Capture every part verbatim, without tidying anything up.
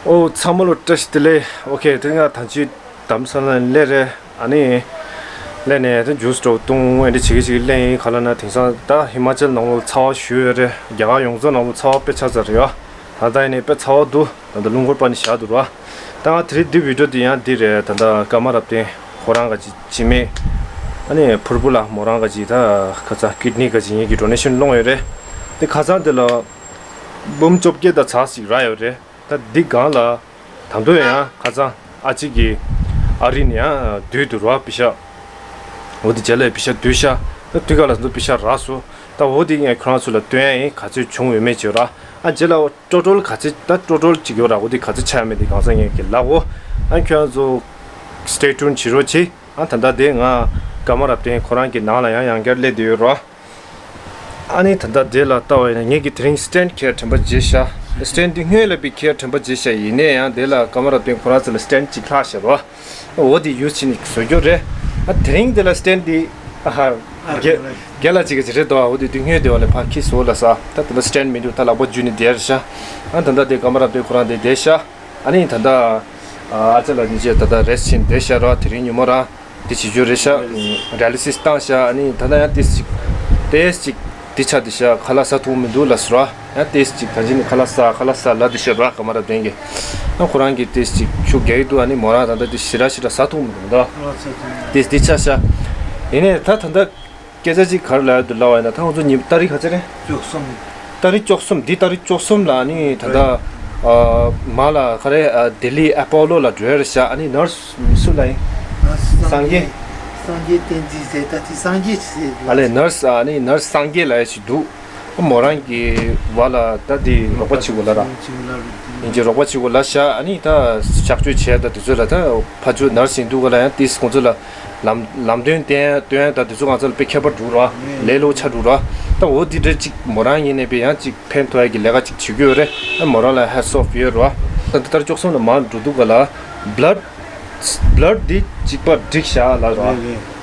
ཨོ་ཚང་མ་ལོ་བཀྲ་ཤིས་བདེ་ལེགས། ཨོ་ཁེ། དེ་སྔ་ཐང་ཆུ་དམ་ས་ལ་སླེབས་རེད། ཨ་ནི་སླེབས་ནས་དེ་ཇུས་འདྲ་བོ་བཏུང་། ཨེ་འདྲ་བྱེད་ཀྱི་བྱེད་ཀྱི་སླེབས་ཡིན། ག་ལ་ན་དེང་སང་ད་ཧི་མ་ཅལ་ནང་ལོ་ཚ་བ་ཞུ་ཡོད་རེད། རྒྱ་གར་ཡོངས་རྫོགས་ནང་ལོ་ཚ་བ་དཔེ་ཆགས་ཚར་རེད་ཡ། ད་ལྟ་ཡིན་ནའི་དཔེ་ཚ་བ་འདུག་ད་ལྟ་རླུང་འཁོར་པ་ནི་བཞག་འདུག་ར། ད་ང་དེ་རིང་འདི་བི་ཌིའོ་འདི་ཡང་འདི་རེད། ད་ལྟ་ཀརྨ་རབ་བརྟན་ཁོ་རང་ག་ཅིག་འཆི་མེད། ཨ་ནི་ཕུར་བུ་ལ་མོ་རང་ག་ཅིག་ད་ཁ་ཚ་ཀིཌ་ནི་ག་ཅིག་ངེད་ཀྱི་ཌོ་ནེ་ཤན་སློང་ཡོད་རེད། དེ་ཁ་སང་དེ་ལ་འབུམ་བཅོ་བརྒྱད་དང་ཚ་ཞིག་རག་ཡོད་རེད། ད་འདི་སྒང་ལ་ད་དུང་ཡང་ཁ་སང་ཨ་ཅེ་གི་ཨ་རི་ནས་ཡང་བསྡུས་འདུག་ར་པི་ཤ། འོ་དེ་རྗེས་ལ་པི་ཤ་བསྡུས་ཤག་ད་དུས་ག་ལ་ད་དུང་པི་ཤ་རག་སོང་། ད་འོ་དེ་ངས་ཁྱོད་རང་ཚོ་ལ་སྟོན་ཡ་ཡིན། ག་ཚོད་བྱུང་ཡོད་མེད་བྱོས་ར། ཨ་རྗེས་ལ་ཊོ་ཊལ་ག་ཚོད་ད་ཊོ་ཊལ་ཅིག་ཡོད་ར། འོ་དེ་ག་ཚོད་ཆགས་ཡོད་མེད་དེ་གང་ཟག་ངས་ཀྱི་ལབ་འོ། ཨ་ཁྱོད་རང་ཚོ་སི་ཊེ་ཊུན་བྱེད་རོགས་བྱེད། ཨ་ད་ལྟ་དེ་ང་ཀརྨ་རབ་བརྟན་ཁོ་རང་གི་ནང་ལ་ཡང་ཡང་བསྐྱར་སླེབས་བསྡད་ཡོད་ར། ཨ་ནི་ད་ལྟ་དེ་ལ་ལྟ་བ་ཡིན་ན་ངེད་ཀྱིས་དེ་རིང་སི་ཊེན་ཊི་ཁྱེར་དྲན་པ་བརྗེད་ཤག་སི་ཊེན་ཊི་འདི་སྔོན་ལ་པི་ཁྱེར་དྲན་པ་བརྗེད་ཤག་ཡིན་ནའི་ཡང་དེ་ལ་ཀརྨ་རབ་བརྟན་ཁོ་རང་ཚོ་ལ་སི་ཊེན་ཊི་ཅིག་ལྷག་བཞག་ར། འོ་དེ་ཡུ་སི་བྱས་ནས་བཟོ་རྒྱུ་རེད། ཨ་དེ་རིང་དེ་ལ་སི་ཊེན་ཊི་འདི་ཨ་ཧ་རྒྱ་རྒྱ་ལ་ཅིག་གི་རེད་དོ། འོ་དེ་དུས་སྔོན་དེ་བ་ལས་ཕར་ཁྱི་བཟོ་ལ་ས། ད་དེ་ལ་སི་ཊེན་ཊི་མི་འདུག་ད་ལག་པ་འཇུས་ནས་བསྡད་རེད་ཤག་ཨ་ད་ལྟ་དེ་ཀརྨ་རབ་བརྟན་ཁོ་རང་དེ་བསྡད་ཤག་ཨ་ནི་ད་ལྟ་ཨ་ཅག་ལགས་གཉིས་ཀྱིས་ད་ལྟ་རེ་སི་ཊི་བྱས་ནས་བསྡད་ཤག་ར། དེ་རིང་ཉིན་མོ་རང་དེ་བྱེད་རྒྱུ་རེད་ཤག་ཌ་ཡ་ལི་སིས་བཏང་ཤག་ཨ་ནི་ད་ལྟ་ཡང་ཏོག་ཙམ་ཅིག་ཏོག་ཙམ་ཅིག་དེ་ཆགས་བསྡད་ཤག་ཁ་ལག་ཟ་ཐུབ་མི་འདུག་ལབ་སོང་ར། ཡང་ཏོག་ཙམ་ཅིག་ད་ཅི་ནས་ཁ་ལག་ཟ་ཁ་ལག་ཟ་ལབ་བསྡད་ཤག་ར། ཀརྨ་རབ་བརྟན་གྱིས། ཨ་ཁོ་རང་གིས་ཏོག་ཙམ་ཅིག་ཤུགས་རྒྱག་གི་འདུག་ཨ་ནི་མོ་རང་ད་ལྟ་དེ་ཞེ་དྲག་ཞེ་དྲག་ཟ་ཐུབ་མི་འདུག་ད་ཏོག་ཙམ་དེ་ཆགས་ཤག་ཡིན་ནའི་ད་ད་ལྟ་སྐད་ཆ་ཅིག་ག་རེ་ལབ་ཡ་འདུག་ལབ་པ་ཡིན་ན། ད་ང་ཚོ་ཉིན་ཏ་རིག་ག་ཚོད་རེད། བཅུ་གསུམ། ཏ་རིག་བཅུ་གསུམ། འདི་ཏ་རིག་བཅུ་གསུམ་ལ་ནི་ད་ལྟ་ཨ་མ་ལ་ག་རེ་ཨ་ལྡི་ལི་ཨེ་པོ་ལོ་ལ་འགྲོ་ཡ་རེད་ཤག་ཨ་ནི་ནར་སི་སུ་ལ་ཡིན། སངས་རྒྱས། སངས་རྒྱས་བསྟན་འཛིན་ཟེར། ད་དེ་སངས་རྒྱས་ཟེར། ཨ་ལས་ནར་སི་ཨ་ནི་ནར་སི་སངས་རྒྱས་ལབ་ཡ་ཞིག་འདུག་མོ་རང་གི་བ་ལ་ད་དེ་རོགས་པ་བྱེད་དགོས་ལབ་ར། ཡིན་གྱི་རོགས་པ་བྱེད་དགོས་ལབ་ཤག་ཨ་ནི་ད་གཤག་བཅོས་བྱས་ད་དེ་ཚོ་ལ་ད་ཕ་ཚོ་ནར་སི་ཡིན་འདུག་ག་ལ་ཡང་ཏིས་ཁོང་ཚོ་ལ་ལམ་ལམ་སྟོན་བསྟན་སྟོན་ད་དེ་ཚོ་ང་ཚོ་ལ་དཔེ་ཁྱད་པར་འདུག་ར། ལས་སླ་པོ་ཆགས་འདུག་ར། ད་འོ་དེ་འདྲ་ཅིག་མོ་རང་ཡིན་ནའི་པས་ཡང་ཅིག་ཕན་ཐོགས་ཡ་གི་ལས་ཀ་ཅིག་བྱེད་ཀྱི་ཡོད་རེད། ཨ་མོ་རང་ལ་ཧེ་ཊི་ཨོཕ་ཡོད་ར། ད་ད་ལྟ་བཅུ་གསུམ་ལ་མར་འགྲོ་འདུག་ག་ལ་བླཌ་བླཌ་འདི་གཅིག་པ་འགྲིག་ཤག་ལབ་ར།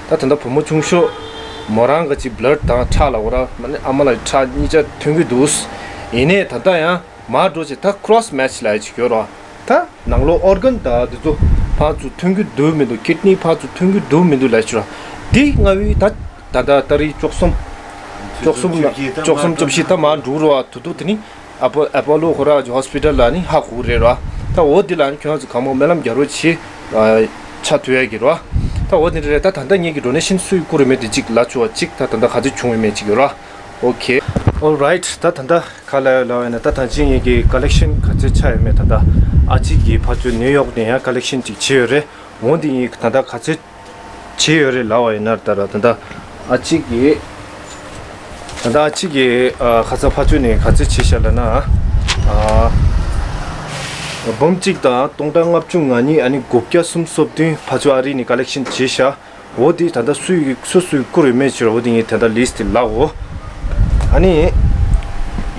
ད་ད་ལྟ་བུ་མོ་ཆུང་ཤོས་མོ་རང་ག་ཅིག་བླཌ་དང་ཁྲག་ལབ་དགོས་ར། མ་ནི་ཨ་མ་ལ་ཁྲག་གཉིས་ཆ་ཐོན་གྱི་འདུག་ཡིན་ནའི་ད་ལྟ་ཡང་མར་འགྲོ་ཅིག་ད་ཁྲོ་སི་མེ་ཆི་ལབ་ཡ་ཅིག་ཡོད་ར། ད་ནང་ལོགས་ཨོར་གན་ད་འདི་ཚོ་ཕར་ཚུར་ཐོན་གྱི་འདུག་མི་འདུག་ཀིཌ་ནི་ཕར་ཚུར་ཐོན་གྱི་འདུག་མི་འདུག་ལབ་ཤོག་ར། འདི་ང་བི་ད་ད་ད་ད་རེས་བཅུ་གསུམ། བཅུ་གསུམ་ལ་བཅུ་གསུམ་བཅུ་བཞི་ད་མར་འགྲོ་ར། ད་དུ་དེ་ནི་ཨ་པོ་ཨ་པོ་ལོ་ཁོ་ར་ཧོ་སི་པི་ཊལ་ལ་ནི་ཧ་གོ་རེད་ར། ད་འོ་འདི་ལ་ནི་ཁྱོད་ཚོ་གང་མང་སྨོན་ལམ་རྒྱག་རོགས་བྱེད། ཨ་ཆ་མཐུན་ཡ་གི་ར། ད་འོ་འདི་རེད། ད་ད་ལྟ་ངེད་ཀྱི་ཌོ་ནེ་ཤན་སུས་བསྐུར་ཡོད་མེད་དེ་གཅིག་ལབ་ཆོག་པ་གཅིག་ད་ད་ལྟ་ག་ཚོད་བྱུང་ཡོད་མེད་གཅིག་ཡོད་ར། ཨོ་ཁེ། ཨོལ་རའིཊ། ད་ད་ལྟ་ག་ལ་ཡོད་ལབ་ཡིན་ན། ད་ད་ཅི་ངེད་ཀྱི་ཀ་ལེག་ཤན་ག་ཚོད་ཆགས་ཡོད་མེད་ད་ལྟ་ཨ་ཅེ་གིས་ཕར་ཚུར་ནིའུ་ཡོག་ནས་ཡང་ཀ་ལེག་ཤན་ཅིག་བྱས་ཡོད་རེད། འོ་འདི་ངེད་ཀྱིས་ད་ལྟ་ག་ཚོད་བྱས་ཡོད་རེད་ལབ་པ་ཡིན་ན། ད་ད་ད་ལྟ་ཨ་ཅེ་གིས་ད་ལྟ་ཨ་ཅེ་གིས་ཨ་ཁ་སང་ཕར་ཚུར་ནས་ག་ཚོད་བྱས་ཤག་ལབ་ན། ཨ་འབུམ་གཅིག་དང་སྟོང་ཕྲག་ལྔ་བཅུ་ང་གཉིས་ཨ་ནི་དགུ་བརྒྱ་སུམ་ཅུ་སོ་བདུན་ཕར་ཚུར་ཨ་རི་ནས་ཀ་ལེག་ཤན་བྱས་ཤག་འོ་དེ་ད་ལྟ་སུས་སུ་སུས་བསྐུར་ཡོད་མེད་ཕྱིར་འོ་དེ་ངས་ད་ལྟ་ལིས་ཊི་དེ་ལབ་འོ། ཨ་ནི་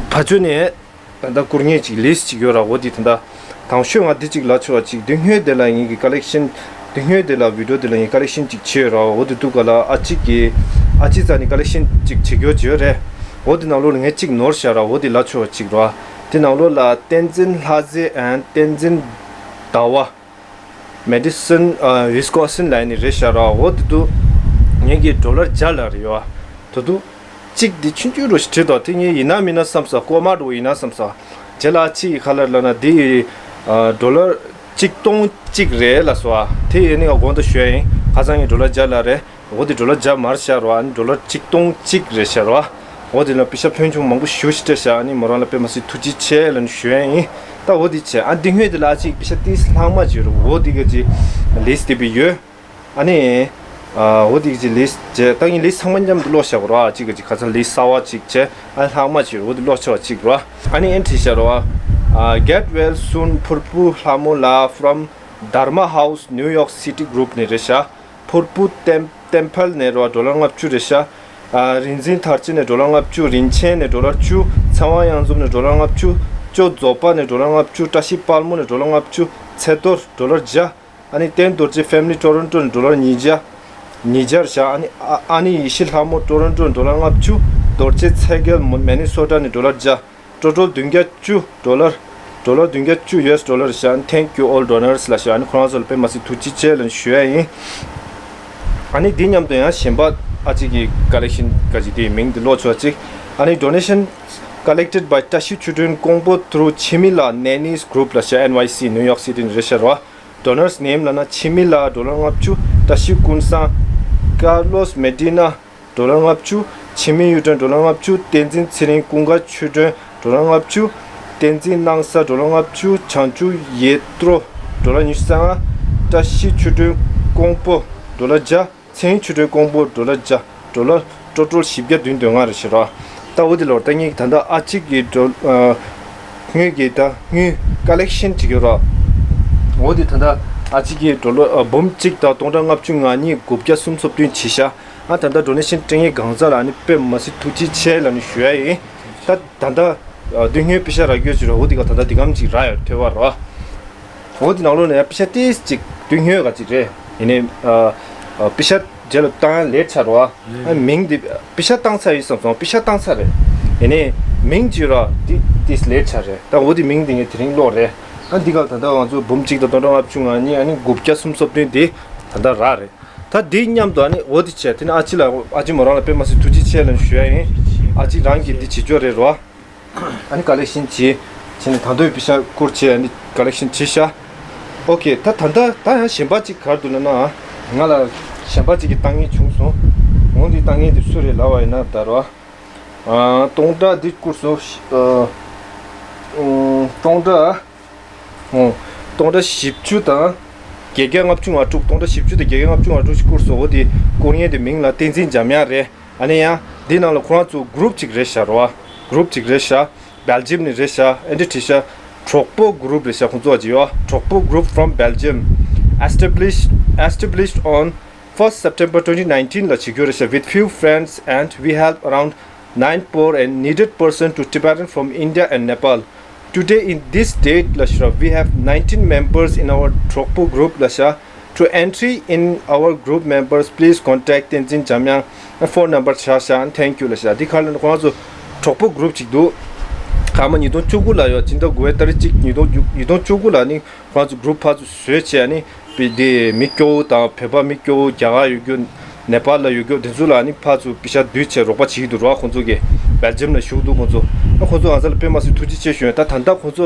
ཕར་ཚུར་ནས་ད་ལྟ་བསྐུར་མཁན་ཅིག་ལིས་ཊི་ཅིག་ཡོད་ར། འོ་དེ་ད་ལྟ་དང་ཤོས་ང་འདི་ཅིག་ལབ་ཆོག་པ་ཅིག་འདི་སྔོན་དེ་ལ་ངེད་ཀྱི་ཀ་ལེག་ཤན། འདི་སྔོན་དེ་ལ་བི་ཌིའོ་དེ་ལ་ངས་ཀ་ལེག་ཤན་ཅིག་བྱས་ཡོད་ར། འོ་དེ་འདུག་ག་ལ་ཨ་ཅེ་གིས་ཨ་ཅེ་རྩ་ནས་ཀ་ལེག་ཤན་ཅིག་བྱེད་རྒྱུ་བྱས་ཡོད་རེད། འོ་དེ་ནང་ལོགས་ལ་ངས་ཅིག་ནོར་བཞག་ར། འོ་དེ་ལབ་ཆོག་པ་ཅིག་ར། དེ་ནང་ལོགས་ལ་བསྟན་འཛིན་ལྷ་མཛེས་ཨན་བསྟན་འཛིན་ཟླ་བ། མེ་ཌི་སོན་ཨ་ཝི་སི་ཀོན་སིན་ལ་ཡིན་ནི་རེད་ཤག་ར། འོ་དེ་དུ་ངེད་ཀྱི་ཌོ་ལར་བརྒྱ་ལ་རེད་ཡོད། དེ་དུ་གཅིག་འདི་ཆུང་ཆུང་རུ་ཞིག་བྲིས་འདུག་དེ་ངས་ཡིན་ན་མིན་ན་བསམ་སོང་། ཀོ་མ་འགྲོ་ཡིན་ན་བསམ་སོང་། རྗེས་ལ་ཨ་ཅེ་ཡིས་ག་ལབ་ལབ་ན་འདི་ཨ་ཌོ་ལར་གཅིག་སྟོང་གཅིག་རེད་ལབ་སོང་། དེ་ཡིན་ནི་ང་གོང་དུ་ཞུ་ཡ་ཡིན། ཁ་སང་ངས་ཌོ་ལར་བརྒྱ་ལབ་རེད། འོ་དེ་ཌོ་ལར་བརྒྱ་མ་རེད་ཤག་ར། ཨ་ནི་ཌོ་ལར་གཅིག་སྟོང་གཅིག་རེད་ཤག་ར། འོ་དེ་ལ་པེ་ཤ་ཕོན་ཆུང་མང་པོ་ཞེ་པོ་ཞིག་སྤྲད་ཤག་ཨ་ནི་མོ་རང་ལ་དཔེ་མ་སྲིད་ཐུགས་རྗེ་ཆེ་ལབ་ནས་ཞུ་ཡ་ཡིན། ད་འོ་དེ་བྱས། ཨ་འདི་སྔོན་དེ་ལ་ཨ་ཅེ་པེ་ཤ་ཏིས་ལྷག་མ་བྱས་ར། འོ་དེ་ག་ཅིག་ལིས་ཊི་དེ་བི་ཡོད། ཨ་ནི་ཨ་འོ་དེ་ག་ཅིག་ལིས་ཊི་བྱས། ད་ངས་ལིས་ཊི་ཚང་མ་མཉམ་དུ་ཀློག་བཞག་གོ་ར། ཨ་ཅེ་ག་ཅིག་ཁ་སང་ལིས་ཊི་གསར་པ་ཅིག་བྱས། ཨ་ལྷག་མ་བྱས་ར། འོ་དེ་ཀློག་ཆོག་པ་ཅིག་ར། ཨ་ནི་ཨེ་འདྲ་བྲིས་ཤག་ར། ཨ་Get well soon ཕུར་བུ་ལྷ་མོ་ལགས། From Dharma House New York City Group ནས་རེད་ཤག་ཕུར་བུ་ཏེམ་ཏེམ་ཕལ་ནས་རོ་ཌོ་ལར་ལྔ་བཅུ་རེད་ཤག་ཨ་རིག་འཛིན་མཐར་ཕྱིན་ནས་ཌོ་ལར་ལྔ་བཅུ། རིན་ཆེན་ནས་ཌོ་ལར་བཅུ། ཚེ་དབང་གཡང་འཛོམས་ནས་ཌོ་ལར་ལྔ་བཅུ། ཅོ་རྫོགས་པ་ནས་ཌོ་ལར་ལྔ་བཅུ། བཀྲ་ཤིས་དཔལ་མོ་ནས་ཌོ་ལར་ལྔ་བཅུ། ཚེ་རྡོར་ཌོ་ལར་བརྒྱ། ཨ་ནི་བསྟན་རྡོ་རྗེ་ཕེ་མི་ལི་ཊོ་རོན་ཊོ་ནས་ཌོ་ལར་ཉིས་བརྒྱ། ཉིས་བརྒྱ་རེད་ཤག་ཨ་ནི་ཨ་ཨ་ནི་ཡེ་ཤེས་ལྷ་མོ་ཊོ་རོན་ཊོ་ནས་ཌོ་ལར་ལྔ་བཅུ། རྡོ་རྗེ་ཚེ་རྒྱལ་མོ་མེ་ནི་སོ་ཊ་ནས་ཌོ་ལར་བརྒྱ། ཀྲོ་ཀྲོ་བདུན་བརྒྱ་བཅུ་ཌོ་ལར། ཌོ་ལར་བདུན་བརྒྱ་བཅུ་ཡུ་ཨེས་ཌོ་ལར་ཞིག་ཨ་ནི་thank you all donors ལབ་ཞིག་ཨ་ནི་ཁོ་རང་ཚོ་ལ་དཔེ་མ་སྲིད་ཐུགས་རྗེ་ཆེ་ལབ་ཞུ་ཡ་ཡིན། ཨ་ནི་འདི་མཉམ་དུ་ཡང་གཞན་པ་ཨ་ཅིག་གི་ཀ་ལེག་ཤན་ག་ཅིག་དེའི་མིང་དེ་ཀློག་ཆོག་ཅིག་ཨ་ནི་donation collected by བཀྲ་ཤིས་ཆོས་སྒྲོན་ཀོང་པོ་through འཆི་མེད་ལགས་Nanny's group ལབ་ཞིག N Y C New York City ནས་རེད་ཤག་རོ། Donors name ལབ་ན་འཆི་མེད་ལགས་ཌོ་ལར་ལྔ་བཅུ། བཀྲ་ཤིས་ཀུན་བཟང་། Carlos Medina ཌོ་ལར་ལྔ་བཅུ། འཆི་མེད་གཡུ་སྒྲོན་ཌོ་ལར་ལྔ་བཅུ། བསྟན་འཛིན་ཚེ་རིང་། ཀུན་དགའ་ཆོས་སྒྲོན་ཌོ་ལར་ལྔ་བཅུ། བསྟན་འཛིན་སྣང་ས་ཌོ་ལར་ལྔ་བཅུ། བྱང་ཆུབ་ཡེ་ཏྲོ་ཌོ་ལར་ཉི་ཤུ་རྩ་ལྔ། བཀྲ་ཤིས་ཆོས་སྒྲོན་ཀོང་པོ་ཌོ་ལར་བརྒྱ། ཚེ་རིང་ཆོས་སྒྲོན་ཀོང་པོ་ཌོ་ལར་བརྒྱ། ཌོ་ལར་ཊོ་ཊལ་བཞི་བརྒྱ་བདུན་དོན་ལྔ་རེད་ཤག་རོ། ད་འོ་དེ་ལོར་ད་ངས་ད་ལྟ་ཨ་ཅིག་གི་ཌོ་ཨ་དངུལ་གྱི་ད་དངུལ་ཀ་ལེག་ཤན་བྱེད་ཀྱི་ཡོད་རོ། འོ་དེ་ད་ལྟ་ཨ་ཅིག་གི་ཌོ་ལར་ཨ་འབུམ་གཅིག་དང་སྟོང་ཕྲག་ལྔ་བཅུ་ང་གཉིས་དགུ་བརྒྱ་སུམ་ཅུ་སོ་བདུན་བྱས་ཤག་ཨ་ད་ལྟ་ཌོ་ནེ་ཤན་སྤྲད་མཁན་གང་ཟག་ལ་ཨ་ནི་དཔེ་མ་སྲིད་ཐུགས་རྗེ་ཆེ་ལབ་ནས་ཞུ་ཡ་ཡིན། ད་ད་ལྟ་ཨ་དངུལ་པེ་ཤ་རག་རྒྱུ་ཅིག་རོ། འོ་དེ་ག་ད་ལྟ་འདི་གམ་ཅིག་རག་ཡོད་ཐོས་པ་རོ། འོ་དེ་ནང་ལོགས་ནས་ཡང་པེ་ཤ་ཏིས་ཅིག་དུས་སྔོན་ག་ཅིག་རེད། ཡིན་ནའི་ཨ་ཨ་པེ་ཤ་རྗེས་ལ་བཏང་ཡ་ལེཊ་ཆགས་རོ། ཨ་མིང་འདི་པེ་ཤ་བཏང་ཚར་ཡོད་བསམ་སོང་། པེ་ཤ་བཏང་ཚར་རེད། ཡིན་ནའི་མིང་ཅིག་རོ། ཏི་ཏིས་ལེཊ་ཆགས་རེད། ད་འོ་དེ་མིང་འདི་ངས་དེ་རིང་ཀློག་རེད། ཨ་འདི་ག་ད་ལྟ་ང་ཚོ་འབུམ་གཅིག་དང་སྟོང་ཕྲག་ལྔ་བཅུ་ང་གཉིས་ཨ་ནི་དགུ་བརྒྱ་སུམ་ཅུ་སོ་བདུན་འདི་ད་ལྟ་རག་རེད། ད་འདི་མཉམ་དུ་ཨ་ནི་འོ་དེ་བྱས་དེ་ནི་ཨ་ཅི་ལ་ཨ་ཅི་མོ་རང་ལ་དཔེ་མ་སྲིད་ཐུགས་རྗེ་ཆེ་ལབ་ཞུ་ཡ་ཡིན། ཨ་ཅི་རང་གིས་འདི་བྱེད་ཆོག་རེད་རོ། ཨ་ནི་ཀ་ལེག་ཤན་བྱེད། བྱས་ནས་ད་དུང་པེ་ཤ་བསྐུར་བྱས་ཨ་ནི་ཀ་ལེག་ཤན་བྱེད་ཤག་ཨོ་ཁེ། ད་ད་ལྟ་ད་ཡང་གཞན་པ་གཅིག་ག་རེ་འདུག་ལབ་ན། ང་ལ་གཞན་པ་གཅིག་གིས་བཏང་མཁན་བྱུང་སོང་། འོ་འདི་བཏང་མཁན་དེ་སུ་རེད་ལབ་པ་ཡིན་ན་ད་རོ། ཨ་སྟོང་ཕྲག་འདི་བསྐུར་སོང་། ཨ་ཨ་སྟོང་ཕྲག་ཨོ། སྟོང་ཕྲག་བཞི་བཅུ་དང་། བརྒྱད་བརྒྱ་ལྔ་བཅུ་ང་དྲུག་སྟོང་ཕྲག་བཞི་བཅུ་དང་བརྒྱད་བརྒྱ་ལྔ་བཅུ་ང་དྲུག་ཅིག་བསྐུར་སོང་། འོ་དེ་བསྐུར་མཁན་དེ་མིང་ལ་བསྟན་འཛིན་འཇམ་དབྱངས་རེད། ཨ་ནི་ཡང་འདི་ནང་ལ་ཁོ་རང་ཚོ་གུ་རུབ་ཅིག་རེད་ཤག་རོ། གུ་རུབ་ཅིག་རེད་ཤག་བེལ་ཇི་ཡམ་ནས་རེད་ཤག་ཨེ་འདྲ་བྲིས་ཤག་གྲོགས་པོ་གུ་རུབ་རེད་ཤག་ཁོང་ཚོ་ཅིག་ཡོད། གྲོགས་པོ་གུ་རུབ་from Belgium established established on first September twenty nineteen ལ་བྱེད་རྒྱུ་རེད་ཤག With few friends and we help around nine poor and needed person to Tibetan from India and Nepal. Today in this date ལ་ཤག we have nineteen members in our གྲོགས་པོ་གུ་རུབ་ལ་ཤག To entry in our group members, please contact བསྟན་འཛིན་འཇམ་དབྱངས། Phone number ཆ་བཞག Thank you ལབ་ཤག་འདི་ག་ལ་ཁོང་ཚོ་གྲོགས་པོ་གུ་རུབ་ཅིག་འདུག་ཁ་མ་ཉིས་སྟོང་བཅུ་དགུ་ལ་ཡོད། སྤྱི་ཟླ་དགུ་པའི་ཏ་རིག་གཅིག་ཉིས་སྟོང་ཉིས་སྟོང་བཅུ་དགུ་ལ་ནི་ཁོང་ཚོ་གུ་རུབ་ཕར་ཚུར་བཟོས་བྱས་ནི་པི་དེ་མི་སྐྱོ་བོ་དང་བོད་པ་མི་སྐྱོ་བོ་རྒྱ་གར་ཡོད་རྒྱུ་ནེ་པཱལ་ལ་ཡོད་རྒྱུ་དེ་ཚོ་ལ་ནི་ཕར་ཚུར་པེ་ཤ་བསྡུས་བྱས་རོགས་པ་བྱེད་ཀྱི་འདུག་རོགས། ཁོང་ཚོ་གི་བེལ་ཇམ་ལ་བཞུགས་འདུག་ཁོང་ཚོ། ཁོང་ཚོ་ང་ཚོ་ལ་དཔེ་མ་སྲིད་ཐུགས་རྗེ་ཆེ་ཞུ་ཡོད། ད་ད་ལྟ་ཁོང་ཚོ་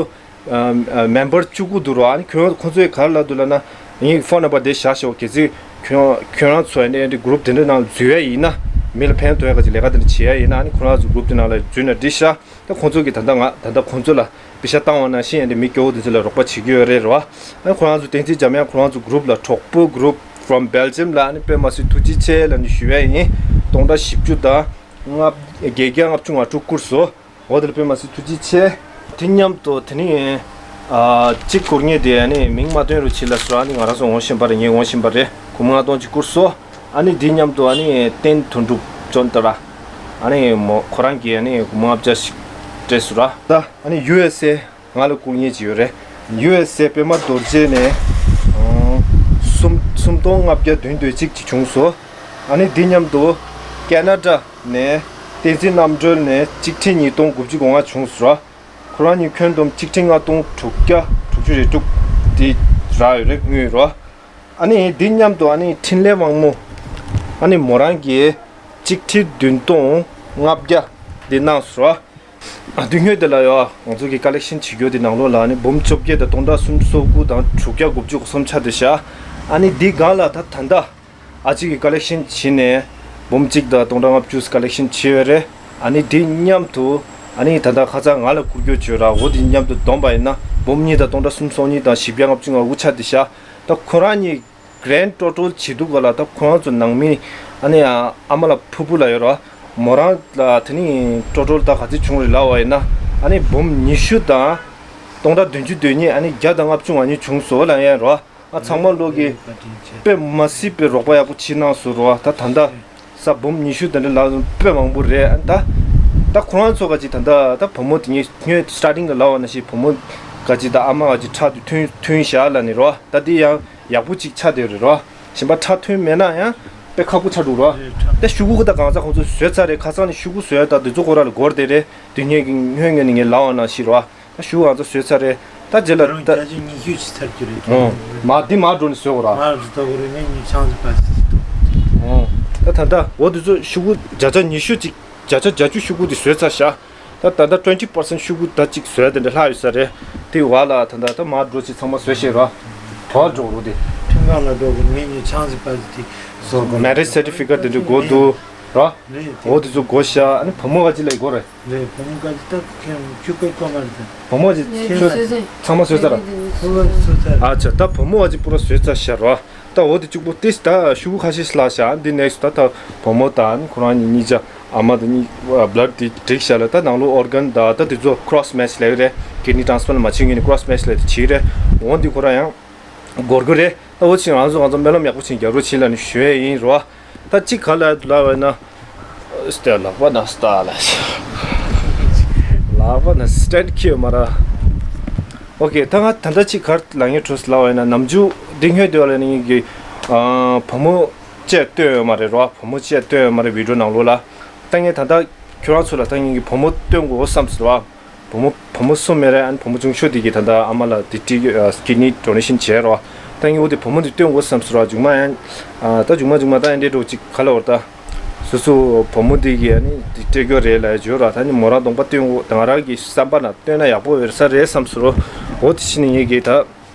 མེམ་བར་བཅུ་དགུ་འདུག་རོ། ཨ་ནི་ཁྱོད་ཁོང་ཚོས་ག་རེ་ལབ་འདུག་ལབ་ན། ངའི་ཕོན་ནམ་བར་དེ་བཞག་ཤོག་གལ་སྲིད་ཁྱོད་ཁྱོད་རང་ཚོ་ཨ་ནི་འདི་གུ་རུབ་དེ་འདྲ་ནང་འཛུལ་ཡ་ཡིན་ན། མི་ལ་ཕན་ཐོགས་ཡ་ག་ཅིག་ལས་ཀ་དེ་འདྲ་བྱེད་ཡ་ཡིན་ན། ཨ་ནི་ཁོ་རང་ཚོ་གུ་རུབ་དེ་ནང་ལ་འཛུལ་ན་འགྲིག་ཤག་ད་ཁོང་ཚོ་གིས་ད་ལྟ་ང་ད་ལྟ་ཁོང་ཚོ་ལ་པེ་ཤ་བཏང་བ་ནང་བཞིན་ཨ་ནི་མི་སྐྱོ་བོ་དེ་ཚོ་ལ་རོགས་པ་བྱེད་ཀྱི་ཡོད་རེད་རོ། ཨ་ནི་ཁོ་རང་ཚོ་བསྟན་འཛིན་འཇམ་དབྱངས་ཁོ་རང་ཚོ་གུ་རུབ་ལ་གྲོགས་པོ་གུ་རུབ་from Belgium ལ་ཨ་ནི་དཔེ་མ་སྲིད་ཐུགས་རྗེ་ཆེ་ལབ་ནས་ཞུ་ཡ་ཡིན། སྟོང་ཕྲག་བཞི་བཅུ་དང་ལྔ་བརྒྱད་བརྒྱ་ལྔ་བཅུ་ང་དྲུག་བསྐུར་སོང་། འོ་དེ་ལ་དཔེ་མ་སྲིད་ཐུགས་རྗེ་ཆེ། དེ་མཉམ་དུ་དེ་ནི་ཨ་གཅིག་བསྐུར་མཁན་དེ་ཨ་ནི་མིང་མ་བཏོན་རོགས་བྱེད་ལབ་སོང་། ཨ་ནི་ང་རང་ཚོ་ངོ་ཤེས་པ་རེད། ངས་ངོ་ཤེས་པ་རེད། སྒོར་མོ་ལྔ་སྟོང་གཅིག་བསྐུར་སོང་། ཨ་ནི་དེ་མཉམ་དུ་ཨ་ནི་བསྟན་དོན་གྲུབ་ཅོན་ཏ་ར། ཨ་ནི་མོ་ཁོ་རང་གིས་ཨ་ནི་སྒོར་མོ་ལྔ་བརྒྱ་ཞིག་སྤྲད་སོང་ར། ད་ཨ་ནི་ཡུ་ཨེས་ཨེ་ང་ལ་བསྐུར་མཁན་ཅིག་ཡོད་རེད། ཡུ་ཨེས་ཨེ་པད་མ་རྡོ་རྗེ་ནས་ཨང་གསུམ་གསུམ་སྟོང་ལྔ་བརྒྱ་བདུན་དོན་གཅིག་ཅིག་བྱུང་སོང་། ཨ་ནི་འདི་མཉམ་དུ་ཀེ་ན་ཌ་ནས་བསྟན་འཛིན་རྣམ་གྲོལ་ནས་གཅིག་ཁྲི་ཉིས་སྟོང་དགུ་བཅུ་གོ་ལྔ་བྱུང་སོང་ར། ཁོ་རང་གཉིས་ཁྱོན་བསྡོམས་གཅིག་ཁྲི་ལྔ་སྟོང་དྲུག་བརྒྱ་དྲུག་ཅུ་རེ་དྲུག་འདི་རག་ཡོད་རེད། དངུལ་ར། ཨ་ནི་འདི་མཉམ་དུ་ཨ་ནི་འཕྲིན་ལས་དབང་མོ་ཨ་ནི་མོ་རང་གིས་གཅིག་ཁྲི་བདུན་སྟོང་ལྔ་བརྒྱ་འདི་གནང་སོང་ར། ཨ་དུས་སྔོན་དེ་ལ་ཡོ་ང་ཚོ་གི་ཀ་ལེག་ཤན་བྱེད་རྒྱུ་དེ་ནང་ལོགས་ལ་ནི་འབུམ་བཅོ་བརྒྱད་དང་སྟོང་ཕྲག་སུམ་ཅུ་སོ་དགུ་དང་དྲུག་བརྒྱ་དགུ་བཅུ་གོ་གསུམ་ཆགས་བསྡད་ཤག་ཨ་ནི་འདི་སྒང་ལ་ད་ད་ལྟ་ཨ་ཅིག་གི་ཀ་ལེག་ཤན་བྱས་ནས་འབུམ་གཅིག་དང་སྟོང་ཕྲག་ལྔ་བཅུ་ཀ་ལེག་ཤན་བྱས་ཡོད་རེད། ཨ་ནི་འདི་མཉམ་དུ་ཨ་ནི་ད་ལྟ་ཁ་སང་ང་ལ་བསྐུར་རྒྱུ་བྱོས་ར། འོ་འདི་མཉམ་དུ་བསྡོམས་པ་ཡིན་ན་འབུམ་གཉིས་དང་སྟོང་ཕྲག་སུམ་ཅུ་སོ་གཉིས་དང་བཞི་བརྒྱ་ལྔ་བཅུ་ང་དགུ་ཆགས་བསྡད་ཤག་ད་ཁོ་རང་གཉིས་གི་རན་ཊོ་ཊལ་བྱེད་དུས་ག་ལ་ད་ཁོ་རང་ཚོ་ནང་མི་ཨ་ནི་ཨ་མ་ལ་ཕུ་བོ་ལ་ཡོད་ར། མོ་རང་ལ་དེ་ནི་ཊོ་ཊལ་ད་ག་ཚོད་བྱུང་རེད་ལབ་པ་ཡིན་ན། ཨ་ནི་འབུམ་ཉི་ཤུ་དང་སྟོང་ཕྲག་བདུན་ཅུ་དོན་གཉིས་ཨ་ནི་བརྒྱ་དང་ལྔ་བཅུ་ང་གཉིས་བྱུང་སོང་ལབ་ཡ་ར། ཨ་ཚང་མ་ལོག་གི་དཔེ་མ་སྲིད་པའི་རོགས་པ་ཡག་པོ་བྱེད་གནང་སོང་ར། ད་ད་ལྟ་ས་འབུམ་ཉི་ཤུ་དེ་འདྲ་ལ་དཔེ་མང་པོ་རེད། ཨ་ད་ད་ཁོ་རང་ཚོ་ག་ཅིག་ད་ད་ད་བུ་མོ་དེ་ངས་སྔོན་སི་ཊར་ཊིང་ལ་ལབ་པ་ནང་བཞིན་བུ་མོ་ག་ཅིག་ད་ཨ་མ་ག་ཅིག་ཕྲག་དེ་ཐོན་ཐོན་བཞག་ལབ་ནི་ར། ད་དེ་ཡང་ཡག་པོ་ཅིག་ཆགས་བསྡད་རེད་ར། གཞན་པ་ཕྲག་ཐོན་མེད་ན་ཡང་དཔེ་ཁག་པོ་ཆགས་འདུག་ར། ད་ཤོག་གུ་ད་གང་ཟག་ཁོང་ཚོ་བཟོས་ཚར་རེད། ཁ་སང་ནས་ཤོག་གུ་བཟོས་ཡ་ད་དེ་ཚོ་ཁོ་ར་ལ་འགོར་བསྡད་རེད། དུས་ངས་སྔོན་ངས་ནས་ངས་ལབ་པ་ནང་བཞིན་ར། ད་ཤོག་གུ་གང་ཚོ་བཟོས་ཚར་རེད། ད་རྗེས་ལ་ད་ད་རུང་བརྒྱ་ཆ་ཉི་ཤུ་ཅིག་ཚར་རྒྱུ་རེད། ཨོ། མ་འདི་མར་འགྲོ་ནས་བཟོས་འོ་ར། མར་བཟོས་ད་གོ་རེ་ངས་ཉི་ཆང་ཅིག་པ་ཅིག་ཅིག་ཏུ། ཨོ། ད་ད་ད་འོ་དེ་ཚོ་ཤོག་གུ་བརྒྱ་ཆ་ཉི་ཤུ་ཅིག་བརྒྱ་ཆ་བརྒྱད་ཅུ་ཤོག་གུ་དེ་བཟོས་ཚར་ཤག་ད་ད་ད་twenty percent ཤོག་གུ་ད་ཅིག་བཟོས་དེ་འདྲ་ལྷག་ཡོད་ས་རེད། དེ་བ་ལ་ད་ད་ད་མར་འགྲོ་ཅིག་ཚང་མ་བཟོས་ཤེས་ར། དོ་འགྲོ་རུ་དེ། ཁྲིམས་ཁང་ལ་འགྲོ་གི་ངས་ཉི་ཆང་ཅིག་པ་ཅིག་དེ་བཟོ་དགོས། Marriage certificate དེ་འདྲ་དགོས་འདུག་ར། རེད་དེ། འོ་དེ་ཚོ་དགོས་ཤག་ཨ་ནི་བུ་མོ་ག་ཅི་ལ་ཡི་དགོས་རེད། རེད། བུ་མོ་ག་ཅི་ད་ཁྱེད་ཁྱོད་ཀའི་ཀོ་མ་རེད་དེ། བུ་མོ་ཅི་ཁྱོད་ཚང་མ་བཟོས་ཚར་ར། ཁོ་བ་བཟོས་ཚར་ར། ཨ་ཅག་ད་བུ་མོ་ག་ཅི་པུ་ར་བཟོས་ཚར་ཤག་ར། ད་འོ་དེ་གཅིག་པོ་ཏིས་ད་ཤུ་གུ་ཁ་ཤས་ལ་ཤག་འདི་next ད་ད་བུ་མོ་ད་ཨ་ནི་ཁོ་རང་གཉིས་གཉིས་ཆ་ཨ་མ་དང་གཉིས་blood དེ་བསྒྲིགས་ཤག་ལ་ད་ནང་ལོགས་organ ད་ད་དེ་ཚོ་cross match ལས་རེད། kidney transplant མ་བྱེད་ངེས་ནི་cross match ལས་དེ་བྱེད་རེད། འོ་འདི་ཁོ་རང་ཡང་འགོར་གི་རེད། ད་འོ་ཕྱིན་རང་ཚོ་ང་ཚོ་སྨོན་ལམ་ཡག་པོ་ཕྱིན་རྒྱག་རོགས་བྱེད་ལ་ནི་ཞུ་ཡས་ཡིན་རོ། ད་གཅིག་ག་ལ་ལབ་པ་ན། སྟེ་ལག་པ་ན་སྟ་ལ། ལག་པ་ན་སྟེན་ཁྱེར་མ་ར། ཨོ་ཀེ་ད་ང་ད་ལྟ་གཅིག་གར་ལ་ངས་འཕྲོས་ལབ་པ་ན་ནམ་རྒྱུན་འདི་སྔོན་དུ་ལ་ནི་གི་བུ་མོ་བཅས་སྟོན་ཡོད་མ་རེད་རོ། བུ་མོ་བཅས་སྟོན་ཡོད་མ་རེད་video ནང་ལོགས་ལ། ད་ངས་ད་ལྟ་ཁྱོད་རང་ཚོ་ལ་ད་ངས་གི་བུ་མོ་སྟོན་དགོས་བསམ་སོང་རོ། བུ་མོ་བུ་མོ་གསུམ་མེད་རེད། ཨ་ནི་བུ་མོ་ཆུང་ཤོས་དེ་གིས་ད་ལྟ་ཨ་མ་ལ་དེ་ཏི་ཀི་ནི་donation བྱས་རོ། ད་ངས་འོ་དེ་བུ་མོ་དེ་སྟོན་དགོས་བསམ་སོང་རོ། མཇུག་མ་ཡང་ད་མཇུག་མ་མཇུག་མ་ད་ཡང་འདྲེ་འགྲོ་ཅིག་ག་ལ་བར་ད་སོ་སོ་བུ་མོ་དེ་གིས་ཨ་ནི་དེ་སྤྲད་རྒྱུ་རེད་ལ་བརྗོད་རོ། ད་ནི་མོ་རང་གདོང་པ་སྟོན་དགོས། ད་ང་རང་གི་བསམ་པ་ན་སྟོན་ན་ཡག་པོ་ཡོད་ས་རེད་བསམ་སོང་རོ། འོ་དེ་ཕྱིན་ནས་ངས་གིས་ད་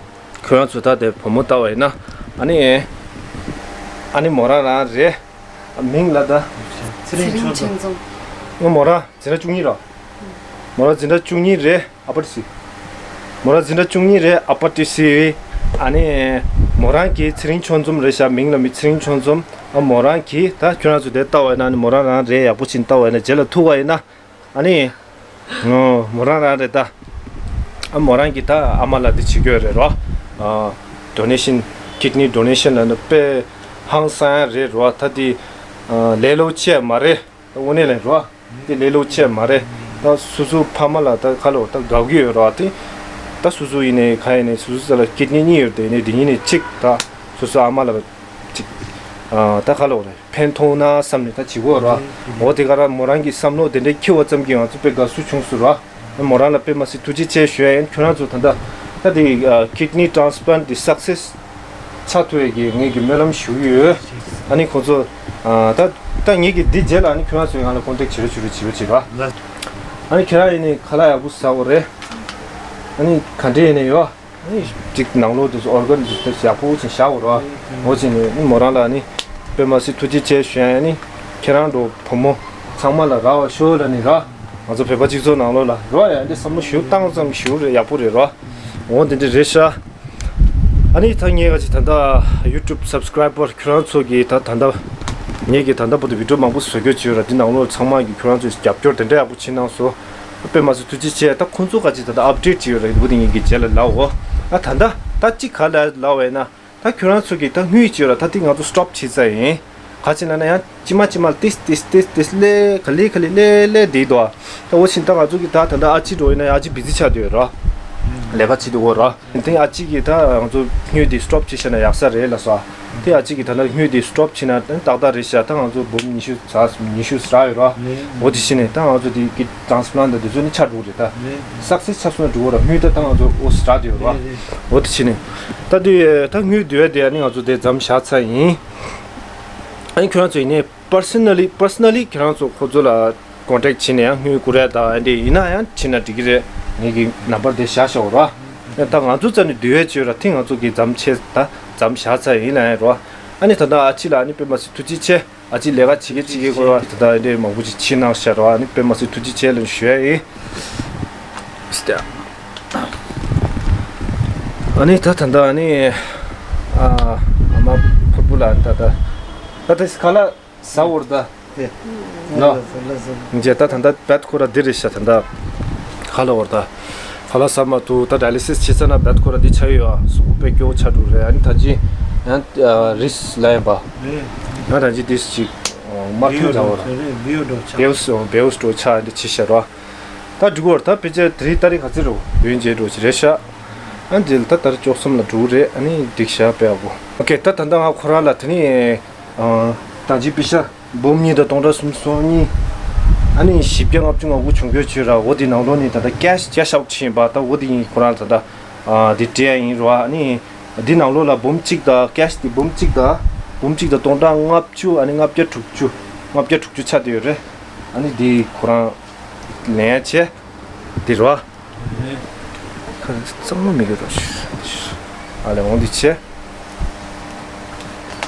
ཁྱོད་རང་ཚོ་ད་དེ་བུ་མོ་ལྟ་བ་ཡིན་ན་ཨ་ནི་ཨ་ནི་མོ་རང་རང་རེད། མིང་ལ་ད། ཚེ་རིང་ཆོས་འཛོམས། ཨ་མོ་རང་འཛིན་གྲྭ་བཅུ་གཉིས་རོ། མོ་རང་འཛིན་གྲྭ་བཅུ་གཉིས་རེད་ཨ་པ་ཏི་སི། མོ་རང་འཛིན་གྲྭ་བཅུ་གཉིས་རེད་ཨ་པ་ཏི་སི། ཨ་ནི། མོ་རང་གི་ཚེ་རིང་ཆོས་འཛོམས་རེད་ཤག་མིང་ལ་མི་ཚེ་རིང་ཆོས་འཛོམས། ཨ་མོ་རང་གི་ད་ཁྱོད་རང་ཚོ་དེ་ལྟ་བ་ཡིན་ན་ཨ་ནི་མོ་རང་རང་རེད། ཡག་པོ་ཕྱིན་ལྟ་བ་ཡིན་ན་རྗེས་ལ་ཐུག་པ་ཡིན་ན། ཨ་ནི། ངོ་། མོ་རང་རང་རེད་ད། ཨ་མོ་རང་གིས་ད་ཨ་མ་ལ་འདི་བྱེད་དགོས་རེད་རོ། ཨ། donation kidney donation ལ་ནི་དཔེ་ཧང་སང་ཡ་རེད་རོ། ད་འདི། ཨ། ལས་སླ་པོ་ཅིག་མ་རེད། ད་དངོས་གནས་ལ་རོ། འདི་ལས་སླ་པོ་ཅིག་མ་རེད། ད་སོ་སོ་ཕ་མ་ལ་ད་ཁ་ལོ་ད་དགའ་གི་ཡོད་རོ། ད་ད་སོ་སོ་ཡིན་ནའི་ག་ཡིན་ནའི་སོ་སོ་ས་ལ་kidney གཉིས་ཡོད་དེ་ནས་འདི་གཉིས་ནས་གཅིག་ད་སོ་སོ་ཨ་མ་ལ། ཅིག་ཨ། ད་ག་ལོག་རེད། ཕན་ཐོགས་ན་བསམ་ནས་ད་བྱེད་དགོས་ར། འོ་དེ་ག་ར་མོ་རང་གི་བསམ་བློ་དེ་འདྲའི་འཁྱེར་བ་ཙམ་གྱིས་ང་ཚོ་དཔེ་དགའ་བསུ་བྱུང་སོང་ར། མོ་རང་ལ་དཔེ་མ་སྲིད་ཐུགས་རྗེ་ཆེ་ཞུ་ཡ་ཡིན། ཁྱོད་རང་ཚོ་ད་ལྟ་ད་དེ་kidney transplant དེ་success ཆགས་ཐུབ་ཡས་ཀྱི་ངེད་ཀྱི་སྨོན་ལམ་ཞུ་གི་ཡོད། ཨ་ནི་ཁོང་ཚོ་ད་ད་ངེད་ཀྱི་འདི་རྗེས་ལ་ཨ་ནི་ཁྱོད་རང་ཚོས་ང་ལ་contact བྱེད་རོགས་བྱེད་རོགས་བྱེད་རོགས་བྱེད་རོགས། ཨ་ནི་ཁྱེད་རང་ཡིན་ནའི་ཁ་ལག་ཡག་པོ་ཟ་དགོས་རེད། ཨ་ནི་ག་འདྲས་ཡིན་ནའི་ཡོད། ཨ་ནི་ཅིག་ནང་ལོགས་དེ་ཚོ་organ དེ་ཚོ་ཡག་པོ་ཅིག་བཞག་དགོས་རོགས། འོ་ཅིག་ནི་ཨ་ནི་མོ་རང་ལ་ཨ་ནི་དཔེ་མ་སྲིད་ཐུགས་རྗེ་ཆེ་ཞུ་ཡ། ཨ་ནི་ཁྱེད་རང་འགྲོ་བུ་མོ་ཚང་མ་ལ་རག་པ་ཤོག་ལ་ནི་རོགས། ང་ཚོ་བོད་པ་སྤྱི་ཚོགས་ནང་ལོགས་ལ་རོགས་ཡ་འདི་བསམ་བློ་ཞིག་བཏང་ཙམ་ཞིག་རེད། ཡག་པོ་རེད་རོགས། འོ་དེ་འདྲ་རེད་ཤག་ཨ་ནི་ད་ངས་ག་ཅིག་ད་ལྟ་YouTube subscriber ཁྱོད་རང་ཚོ་གིས་ད་ད་ལྟ་ངས་གི་ད་ལྟ་བར་དུ་video མང་པོ་བཟོ་རྒྱུ་བྱས་ཡོད་ར། འདི་ནང་ལོགས་ཚང་མ་གི་ཁྱོད་རང་ཚོས་རྒྱབ་སྐྱོར་དེ་འདྲ་ཡག་པོ་བྱེད་གནང་སོང་། དཔེ་མ་སྲིད་ཐུགས་རྗེ་ཆེ། ད་ཁོང་ཚོ་ག་ཅིག་ད་ལྟ་update བྱས་ཡོད་ར། འདི་འདི་ངས་གི་རྗེས་ལ་ལབ་འོ། ཨ་ད་ད་ད་ཅིག་ག་ལ་ལབ་པ་ཡིན་ན། ད་ཁྱོད་རང་ཚོ་གིས་ད་དངུལ་བྱས་ཡོད་ར། ད་འདི་ང་ཚོ་stop བྱས་ཚར་ཡིན། ག་ཅིག་ལབ་ན་ཡང་ཅི་མ་ཅི་མ་ཏིས་ཏིས་ཏིས་ཏིས་ལས་ག་ལེ་ག་ལེ་ལས་ལས་བསྡད་འདུག་ད་འོ་ཕྱིན་ད་ང་ཚོ་གི་ད་ད་ལྟ་ཨ་ཅེ་འགྲོ་ཡིན་ན་ཨ་ཅེ་busy ཆགས་བསྡད་ཡོད་ར། ལས་ཀ་བྱེད་འདུག་གོ་ར། དེ་ཨ་ཅེ་གིས་ད་ང་ཚོ་དངུལ་དེ་stop བྱས་བཞག་ན་ཡག་ས་རེད་ལབ་སོང་། དེ་ཨ་ཅེ་གིས་ད་ལྟ་དངུལ་དེ་stop བྱས་ན་ཏག་ཏག་རེད་ཤག་ད་ང་ཚོ་འབུམ་ཉི་ཤུ་ཙམ་ཉི་ཤུ་ཙམ་ཡོད་ར། འོ་དེ་ཕྱིན་ནས་ད་ང་ཚོ་དེ་གི་transplant དང་དེ་ཚོ་ནི་ཆགས་འགྲོ་རེད་ད། success ཆགས་སོང་ན་འགྲོ་གོ་ར། དངུལ་ད་ད་ང་ཚོ་འོ་ཙམ་རག་བསྡད་ཡོད་ར། འོ་དེ་ཕྱིན་ནས་ད་དེ་ད་དངུལ་བསྡུ་ཡ་དེ་ཨ་ནི་ང་ཚོ་དེ་མཚམས་བཞག་ཚར་ཡིན། ཨ་ནི་ཁྱོད་རང་ཚོ་ཡིན་ནའི་personally personally ཁྱོད་རང་ཚོ་ཁོ་ཚོ་ལ་contact བྱས་ནས་ཡང་དངུལ་བསྐུར་ཡ་དང་ཨ་འདྲས་ཡིན་ན་ཡང་བྱས་ན་འགྲིག་གི་རེད། ངེད་ཀྱི་number དེ་བཞག་བཞག་རོགས། ད་ང་ཚོ་རྩ་ནས་བསྡུ་ཡས་བྱོས་ར། དེ་ང་ཚོ་གི་མཚམས་ཆད་ད་མཚམས་བཞག་ཚར་ཡིན་ལ་ཡང་རོགས། ཨ་ནི་ད་ལྟ་ཨ་ཅེ་ལ་ཨ་ནི་དཔེ་མ་སྲིད་ཐུགས་རྗེ་ཆེ། ཨ་ཅེ་ལས་ཀ་བྱེད་ཀྱི་བྱེད་ཀྱི་སྐོར་བ་ད་ལྟ་ཨ་འདྲས་མང་པོ་ཅིག་བྱས་གནང་ཤག་རོགས། ཨ་ནི་དཔེ་མ་སྲིད་ཐུགས་རྗེ་ཆེ་ལབ་ཞུ་ཡ་ཡིན། ཨ་ནི་ད་ད་ལྟ་ཨ་ནི་ཨ་ཨ་མ་ཕུར་བུ་ལ་ད་ད་ད་ད་ཁ་ལག་ཟ་འོར་ད། ཨེ། ན། ལ་ཟ་ལ་ཟ། ཇེ་ད་ད་ད་བད་ཁོ་ར་འདི་རེད་ཤག་ད་ད། ཁ་ལག་འོར་ད། ཁ་ལག་ཟ་མ་ཐུབ་ད་dialysis བྱེད་ས་ན་བད་ཁོ་ར་འདི་ཆགས་ཡོད་ཨ། གཟུགས་པོ་དཔེ་སྐྱོ་བོ་ཆགས་འགྲོ་རེད། ཨ་ནི་ད་ཅི་ཡང་རིས་ལ་ཡིན་པ། ཡང་ད་ཅི་དིས་ཅིག་མ་ཐུབ་ད་འོར། བེའུ་འགྲོ་ཆགས། བེའུ་སོ་བེའུ་སོ་ཆགས་འདི་ཆི་ཤ་རོ། ད་འགྲིག་གོ་ར། ད་ཕལ་ཆེར་དེ་རིང་ཏ་རིག་ག་ཚོད་རེད། བདུན་བརྒྱད་འགྲོ་ཅི་རེད་ཤག་ཨ་འདི་ལ་ད་ད་རེས་བཅུ་གསུམ་ལ་འགྲོ་རེད། ཨ་ནི་འགྲིག་ཤག་དཔེ་ཡག་པོ། ཨོ་ཁེ་ད་ད་ད་ང་ཁོ་ར་ལ་དེ་ནི། ད་ཅི་པི་ཤ་འབུམ་གཉིས་དང་སྟོང་ཕྲག་སུམ་ཅུ་སོ་གཉིས། ཨ་ནི་བཞི་བརྒྱ་ལྔ་བཅུ་ང་དགུ་བྱུང་རྒྱུ་བྱོས་ར། འོ་དེ་ནང་ལོགས་ནས་ད་ལྟ་cash cash out ཕྱིན་པ་ད་འོ་དེ་ཡིན། ཁོ་རང་ད་ལྟ་ ཨ་འདི་སྤྲད་ཡ་ཡིན་རོ། ཨ་ནི་འདི་ནང་ལོགས་ལ་འབུམ་གཅིག་དང་ཀེཤ་འདི་འབུམ་གཅིག་དང་འབུམ་གཅིག་དང་སྟོང་ཕྲག་ལྔ་བཅུ། ཨ་ནི་ལྔ་བརྒྱ་དྲུག་ཅུ། ལྔ་བརྒྱ་དྲུག་ཅུ་ཆགས་བསྡད་ཡོད་རེད། ཨ་ནི་འདི་ཁོ་རང་ལེན་ཡ་བྱས། འདི་རོ། ཁ་གཙང་མ་མི་དགོས་རོ། ཨ་ལས་འོང་འདི་བྱས།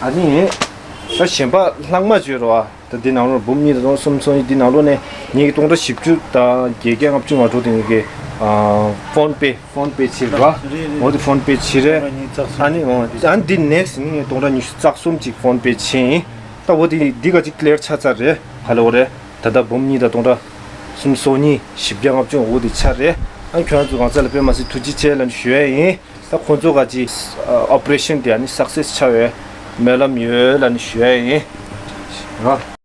ཨ་ནི་ད་གཞན་པ་ལྷག་མ་བརྗོད་རོ། ད་འདི་ནང་ལོགས་འབུམ་གཉིས་དང་སྟོང་གསུམ་སོ་གཉིས། འདི་ནང་ལོགས་ནས་ངེད་ཀྱི་སྟོང་ཕྲག་བཞི་བཅུ་དང་བརྒྱད་བརྒྱ་ལྔ་བཅུ་ང་དྲུག་དེ་ངེད་ཀྱི་ཕོན་པེ་ཕོན་པེ་བྱེད་རོ། འོ་དེ་ཕོན་པེ་བྱེད་རེད། ཨ་ནི་འོ་ཨ་ནི་འདི་ནེག་སི་ནི་ངས་སྟོང་ཕྲག་ཉི་ཤུ་རྩ་གསུམ་ཅིག་ཕོན་པེ་བྱེད་ཡིན། ད་འོ་དེ་འདི་ག་ཅིག་ཀླེར་ཆགས་ཚར་རེད། ཧ་ལས་འོ་རེད། ད་ལྟ་འབུམ་གཉིས་དང་སྟོང་ཕྲག་གསུམ་སོ་གཉིས་བཞི་བརྒྱ་ལྔ་བཅུ་འོ་དེ་ཆགས་རེད། ཨ་ཁྱོད་རང་ཚོ་གང་ཚ་ལ་དཔེ་མ་སྲིད་ཐུགས་རྗེ་ཆེ་ལབ་ནས་ཞུ་ཡ་ཡིན། ད་ཁོང་ཚོ་ག་ཅིག་ཨོ་པ་རེ་ཤན་དེ་ཨ་ནི་སག་སེ་སི་ཆགས་ཡོད། སྨོན་ལམ་ཡོད་ལབ་ནས་ཞུ་ཡ་ཡིན། རོ།